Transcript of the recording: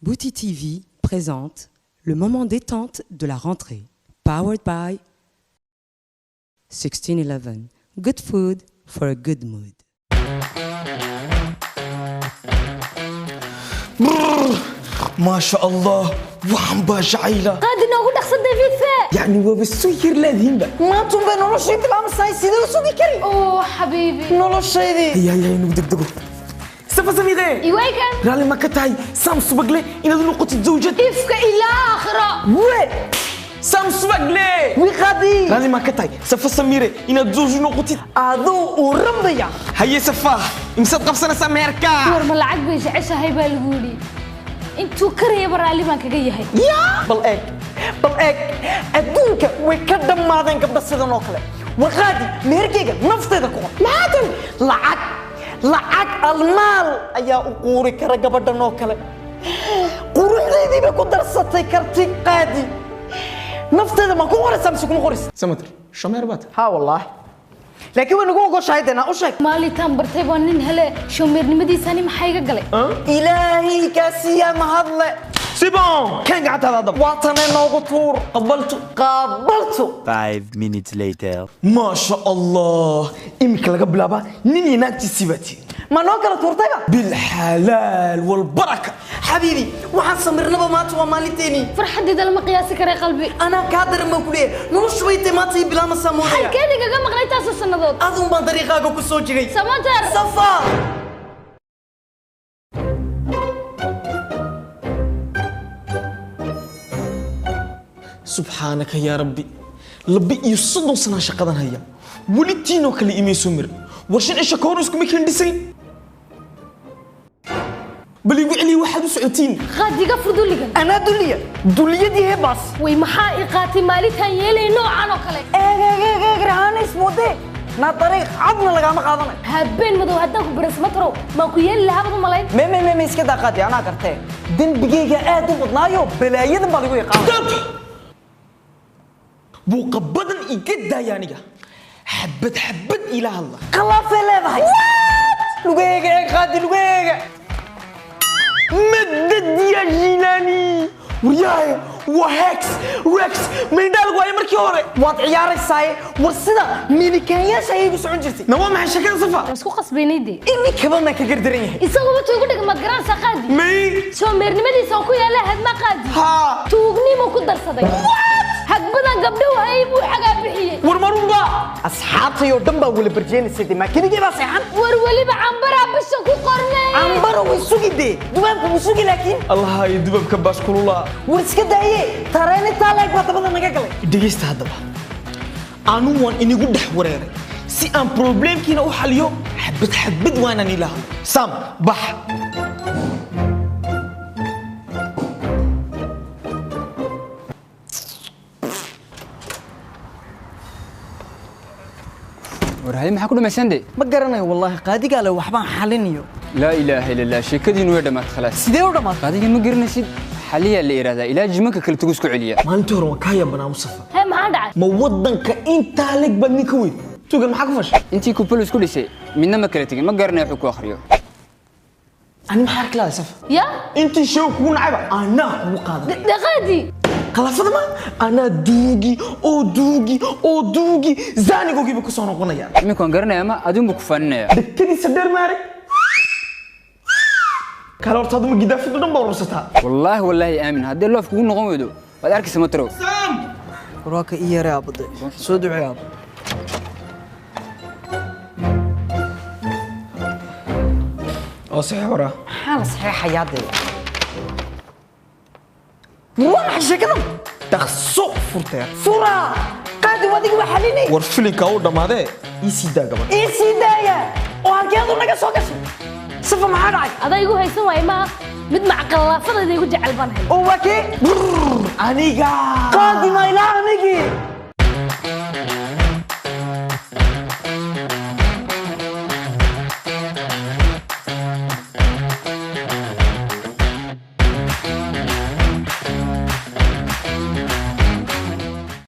Bouti TV présente le moment détente de la rentrée, powered by 1611. Good food for a good mood. ما شاء الله waxaan baa jacayla. Qaadi noogu dhaqso Davidse. Yacni waaba soo yar leedihiinba. Maantun bay noloshii tilmaamaysay, sidee u sugi kari? Oh xabiibi. Noloshaydii. Hayaa hayaa, inagu degdego. Safa Samiire. Iwaykan. Raalli ma ka tahay Sam Subagle inaad noqotid zawjad? Ifka ilaa aakhiro. We Sam Subagle. Wiqadii. Raalli ma ka tahay Safa Samiire inaad zawj noqotid? Aduu uu rambaya. Haye Safa, imsaad qabsanaysaa meherka? War ma lacag bay jeceshahay baa lagu yidhi. Intuu karayaba raalli baan kaga yahay. Yaa, bal eeg, bal eeg, adduunka way ka dhammaadeen gabdho sidan oo kale. Warqaadi, meherkayga naftayda ku qor. Maxaa tan lacag, lacag almaal ayaa u quuri kara gabadhan oo kale. Quruxdeydii bay ku darsatay karti. Qaadi, naftayda ma ku qoraysaa mise kuma qoraysa? Samatir shomeer baad. Haa wallaahi, laakiin way nagu ogoshahay dee, naa u sheeg. Maalintaan bartay baa nin hele showmeernimadiisani maxaa iga galay? Ilaahay kaa siiyaa mahadle. C'est bon, kan gacantaada haddaba. Waa tanay, noogu tuur. Qabaltu. Qaabaltu. 5 minutes later. ما شاء الله, iminka laga bilaabaa nin iyo naagtiisii baa tihin. Ma noo kala tuurtayba? Bilxalaal walbaraka. Xabiibi, waxaan samirnaba maanta waa maalinteenii. Farxaddeeda lama qiyaasi karay qalbi. Anaa kaa daran baan ku leeyahay, noloshu bay tay maanta ii bilaamaysaa moodaya. Halkeen igaga maqnay taasoo sannadood? Aduun baan dariiqaaga ku soo jiray. Samatar. Safa. Subxaanaka yaa rabbi, 32 sanaa shaqadan haya, weli tiinoo kale imay soo marin. War 5 cisho ka hor iskuma keen dhisayn. Bal igu celiya waxaad u socotiin. Qaadiga furduligan. Anaa duliya duliyadii hebaas. Way maxaa i qaatay maalintaan yeelay noocan oo kale? Eeg eeg eeg eeg, rahaana ismoodee naa, dariiq cadna lagaama qaadanayo. Habeen madow haddaan ku baran Samatrow maan ku yeeli lahaa baad u malayn? Me me me me, iska daa qaadi, anaa gartee, dembigayga aad u badnaayo, balaayadan baa lagu yaqaanay. Dab buuqa badan iga daaya, aniga xabad xabad ila hadla. Khalaafay leedahay. Lugeega eeg qaadi, lugeega. Madad ya Jilaani, waryaaye waa hex rex maydhaal waaye markii hore. Waad ciyaaraysaaye, war sida miilikaanyaasha ayay igu socon jirtay. Na waa maxay sheekada Safa? Waan isku qasbaynay dee. Iminkaba maan ka gardaran yahay. Isaguba tuugu dhiga maad garanaysaa qaadi? May. Showmeernimadiisa oo ku yaala hadma qaadi. Haa. Tuugnimo ku darsaday. Hagbadan gabdho hayay buu xagaa bixiyey. War marunba? Asxaabtay oo dhan baa wala barjeenaysay dee, maa keligee baa seexan? War weliba cambaraa bisha ku qornay. Cambaro way sugi dee, dubaabku wuu sugi laakiin. Allaha iyo dubabka baas kululaa. War iska daaye, tareen intaa leeg baa dabada naga galay. Dhegaysta haddaba, anu waan inigu dhex wareeray si aan problemkiina u xaliyo xabad xabad, waanaan ila hadlo. Sam, bax. War haye, maxaa ku dhamaysan de? Ma garanayo wallaahi, qaadigaa le waxbaan xalinayo. Laa ilaaha illa Allah, sheekadiinu way dhammaatay khalaas. Sidee u dhammaatay? Qaadiga ma garanaysid, xaliyaa la yidhahdaa, ilaa jimanka kala tagu isku celiya. Maalintii hore waan kaa yabanaa Mustafa. Hee, maxaa dhacay? Ma waddanka intaa leg baad ninka weyn tugan, maxaa ku fashay? Intii kupal isku dhisay midna ma kala tegin, ma garanayo wuxuu ku akhriyo. Ani maxaa arki lahay Safa? Ya. Intii sheeg kugu nacayba anaa kugu qaadanay. De qaadi. Khalaafada ma anaa duugi oo duugi oo duugi zaanigoogiiba ku soo noqonaya. Iminka waan garanaya ama adinbu ku faaninaya. Dhegtadiisa dheer maarag kale horta aduma gidaafadu dhan baa urursataa. Wallaahi wallaahi aamin, haddii loof kugu noqon weydo waad arkaysa Matarow. Warwaaka ii yaree aabade, soo ducee aabo. Oo saxiix waraa. Maxaa la saxeexayaa dee? War waa maxay sheekadan? Dhaqso furteer. Fura qaadi, adiga waa xalinay. War filinka u dhammaadee ii sii daa gabadha. Ii sii daaya oo halkeedu naga soo gashay? Safa, maxaa dhacay? Adaa igu haysan waaye, maaha mid macqalaafadayda igu jecel baan hay. Oo waa kee? Aniga. Qaadi ma ilaa anigii.